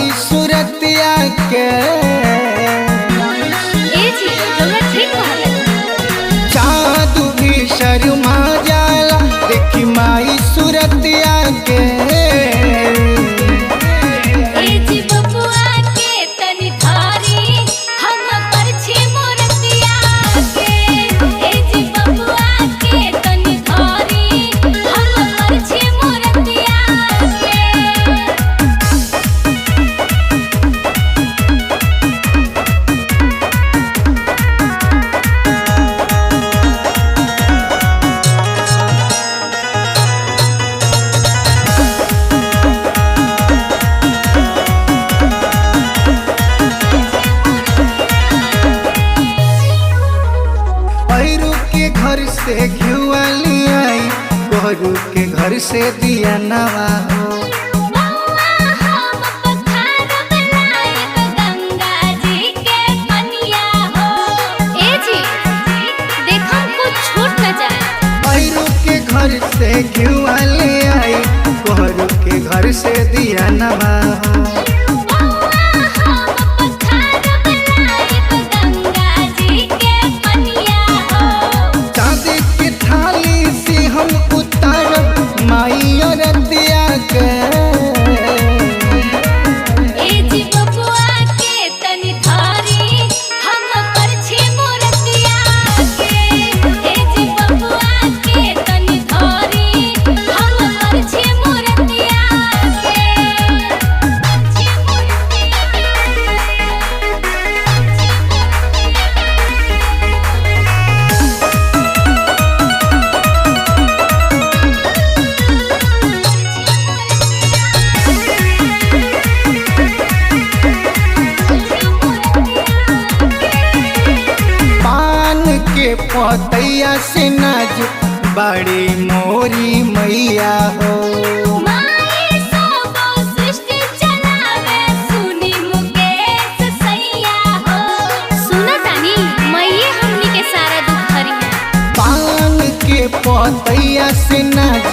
माई सूरतिया के। ए जी, रउआ ठीक कहत। चाँद भी शर्मा जाला देखी माई सूरतिया के। ए जी बबुआ के तनि धारी हम परछी मूर्तिया के। ए जी बबुआ के तनि धारी हम परछी मूर्तिया के। पैरू के घर से घिउआ लियाई, कोहरू के घर से दिया नवा हो। बउआ हम पखारब लाइब गंगा जी के पनिया हो। ए जी, देखम कुछ छूट न जाए। पैरू के घर से घिउआ लियाई, कोहरू के घर से दिया नवा हो। बउआ हम पखारब लाइब गंगा जी के पनिया हो। चांदी के थाली से हम उतारब माई रतिया के। ए जी बबुआ के तनि धारी हम परछी मूर्तिया के। ए जी बबुआ के तनि धारी हम परछी मूर्तिया के। पान के पतैया से नाज बड़ी मोरी मैया हो। माई सबो सृष्टि चलावे सुनी मुकेश सैया हो। सुना तानी मैये हमनी के सारा दुख हरी है। पान के पतैया से नाज